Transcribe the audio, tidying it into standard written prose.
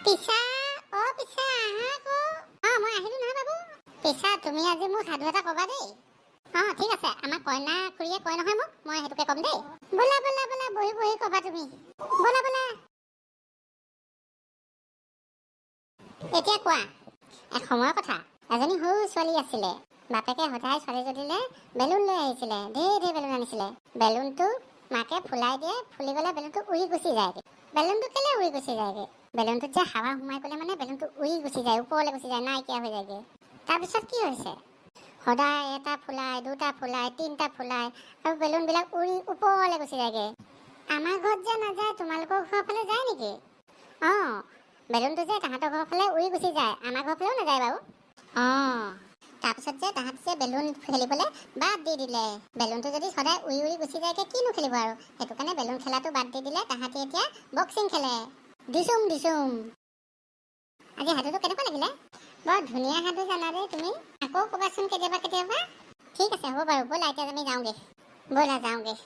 পিছা, অ পিছা, আহা আকৌ। অঁ, মই আহিলো নহয় বাবু। পিছা, তুমি আজি মোক সাধু এটা ক'বা দেই। অঁ, ঠিক আছে। আমাৰ কইনা খুৰীয়ে কয় নহয় মোক, মই সেইটোকে ক'ম দেই। ব'লা ব'লা ব'লা, বহি বহি ক'বা তুমি। ব'লা ব'লা। এতিয়া কোৱা। এসময়ৰ কথা, এজনী সৰু ছোৱালী আছিলে। বাপেকে সদায় ছোৱালীজনীলৈ বেলুন লৈ আহিছিলে, ঢেৰ ঢেৰ বেলুন আনিছিলে। বেলুনটো মাকে ফুলাই দিয়ে, ফুলি গ'লে বেলুনটো উৰি গুচি যায়গৈ। বেলুনটো কেলে উৰি গুচি যায়গৈ? বেলুনটোত যে হাৱা সোমাই গ'লে মানে বেলুনটো উৰি গুচি যায়, ওপৰলৈ গুচি যায়, নাইকিয়া হৈ যায়গৈ। তাৰপিছত কি হৈছে, সদায় এটা ফুলাই, দুটা ফুলাই, তিনিটা ফুলাই আৰু বেলুনবিলাক উৰি ওপৰলৈ গুচি যায়গৈ। আমাৰ ঘৰত যে নাযায়, তোমালোকৰ ঘৰৰ ফালে যায় নেকি? অঁ, বেলুনটো যে তাহাঁতৰ ঘৰৰ ফালে উৰি গুচি যায়, আমাৰ ঘৰৰ ফালেও নাযায় বাৰু। অঁ, তাৰপিছত যে তাহাঁতি যে বেলুন খেলিবলৈ বাদ দি দিলে। বেলুনটো যদি সদায় উৰি উৰি গুচি যায়গৈ, কিনো খেলিব আৰু? সেইটো কাৰণে বেলুন খেলাটো বাদ দি দিলে। তাহাঁতি এতিয়া বক্সিং খেলে, দিচুম দিচুম। আজি সাধুটো কেনেকুৱা লাগিলে? বৰ ধুনীয়া সাধু জানা দেই তুমি। আকৌ ক'বাচোন কেতিয়াবা কেতিয়াবা। ঠিক আছে, হ'ব বাৰু। ব'লা, এতিয়া আমি যাওঁগৈ। ব'লা, যাওঁগৈ।